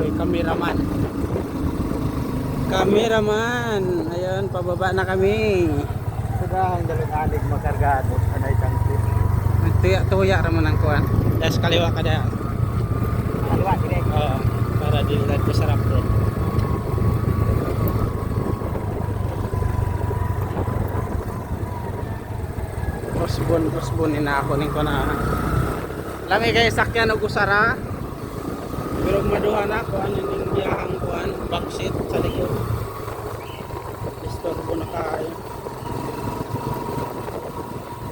Ako'y cameraman. Cameraman. Ayun, pababa na kami. Sudah ang dalawang alig makargado. Anay tangki. Nagtuya-tuya raman ang kuan. Das kaliwa ka da. Kaliwa, direct. Oo, para di lang ko sarap bro. Usbon, usbon ina ako ning ko na. Lami kay sakyan og usara. Pero maduha na ako ano ning biyahang kuan, backseat sa likod. Istorbo na kaayo.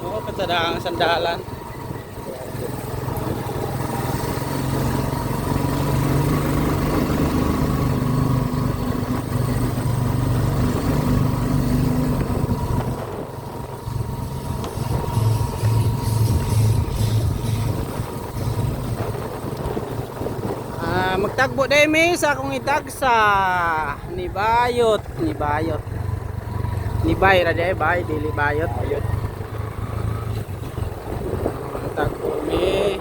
Oo, patada ang sandalan. Ah, magtagbo dahil mi sa akong itagsa ni Bayot, ni Bayot. Ni Bay ra day bay dili Bayot. Ayot. Magtagbo mi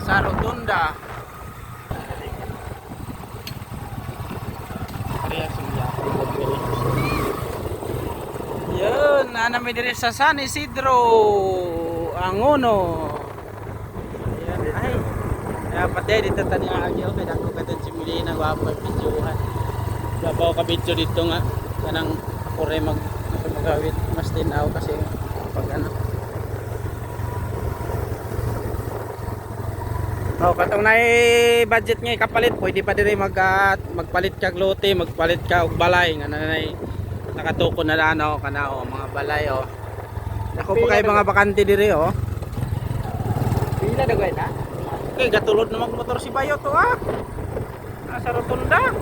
sa Rotunda. Yun, na mi diri sa San Isidro, Angono. Ayan, ay. Dapat eh, dito tani agyo kay dako ka si Milena gwapo ang videohan. Babaw ka video dito nga kanang ako rin ako magawit mas tinaw kasi pag ano. Oh, katong nay budget nga ikapalit, pwede pa diri magpalit kag lote, magpalit ka og balay nga nanay nakatukod na lang oh, kana oh, mga balay oh. Dako pa kay mga bakante diri oh. Pila na gawin ha? Okay, gatulod na magmotor si Bayo to ah. Nasa rotunda.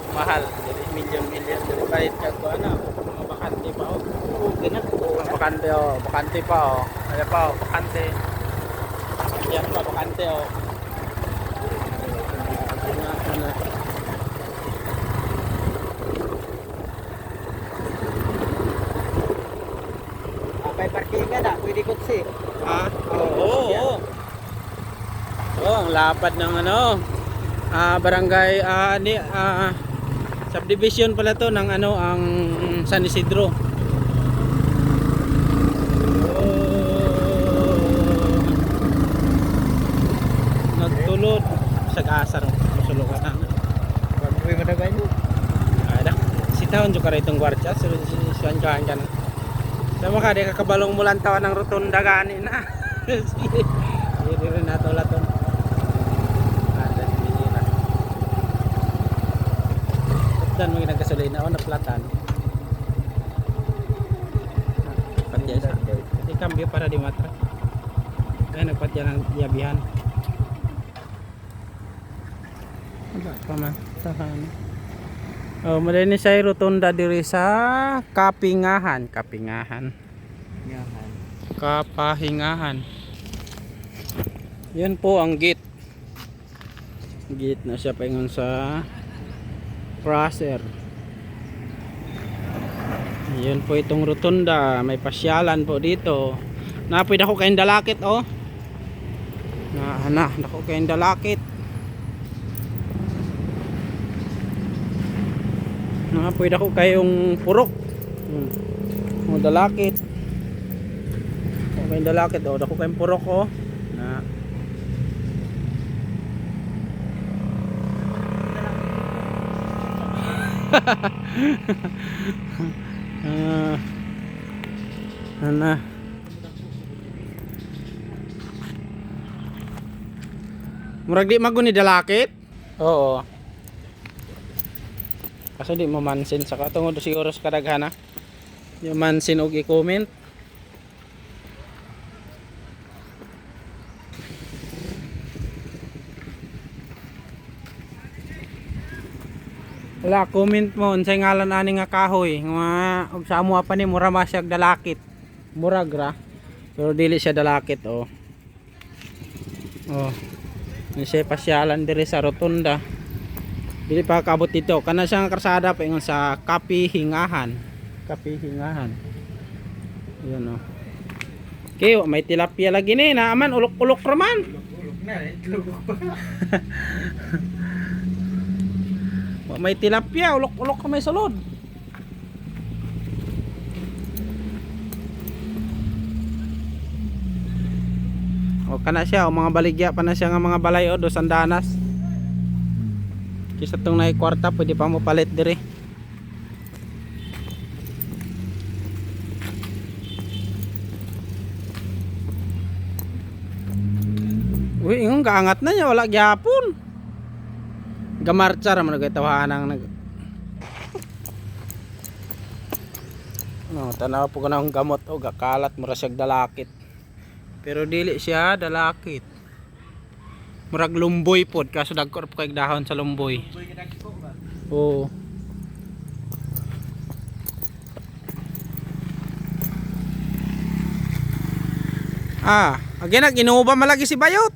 Mahal, dili million million dili palit ka ko ano, mga bakante pa oh. Oo, ganun. Mga bakante oh, bakante pa oh. Kaya pa oh, bakante. Yan pa bakante oh. Ano, ano. May parkingan na, pwede kutsi. Ah, oo, oo, oo. Oh, ang lapad ng ano, barangay, subdivision pala to ng ano, ang San Isidro. Oh. Nagtulod sa gasar, musulo ka na. Pag-uwi mo na gawin. Ay, dak. Si taon jo kare itong gwardiya, si si kan kan. Sama ka di ka kabalong mulantawan ng rotunda gani na. Sige. Hindi rin nato laton. Ada di nila. Dan mo ginagasolina o naplatan. Patya sa. Ikambyo para di matra. Ay nagpatya ng yabihan. Wala pa man. Tahan. Oh, madali ni siya rotunda diri sa Kapingahan, Kapingahan. Ngahan. Kapahingahan. Yan po ang gate. Gate na siya paingon sa Fraser. Yan po itong rotunda, may pasyalan po dito. Napoy dako kayong dalakit oh. Na na, dako kayong dalakit. Napoy dako kayong purok. Oh, dalakit. Okay, dalakit oh, dako kayong purok oh. Na. Ah. Ana. Murag di magun ni dalakit? Oo. Kaso di mo mansin sa katungod siguro sa kadaghan ah. Di mo mansin og i-comment. Wala, comment mo unsay ngalan ani nga kahoy nga og sa amo pa ni mura ma siya dalakit. Murag ra. Pero dili siya dalakit oh. Oh. Ni siya pasyalan diri sa rotunda. Dili pa kaabot dito. Kana siyang karsada paingon sa Kapihingahan. Kapihingahan. Ayun oh. Okay, oh, may tilapia lagi ni naaman ulok-ulok raman. Na, itlog pa. Wa may tilapia, ulok-ulok ka may sulod. O kana siya, o mga baligya pa na siya nga mga balay o dos andanas. Kisa tong naay kwarta pwede pa mo palit diri. Uy, ingon kaangat na niya, wala gyapon. Gamarcha ra man kay tawahanang nag. No, tanaw po ko na akong gamot o gakalat mura siyag dalakit. Pero dili siya dalakit. Murag lumboy pod kaso dagko ra po kay dahon sa lumboy. Oo. Ah, again nag inuuba malagi si Bayot.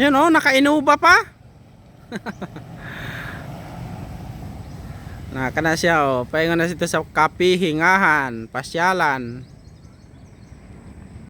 Yun oh, nakainuba pa. Naka na siya oh. Paingon na sito sa kapihingahan, pasyalan.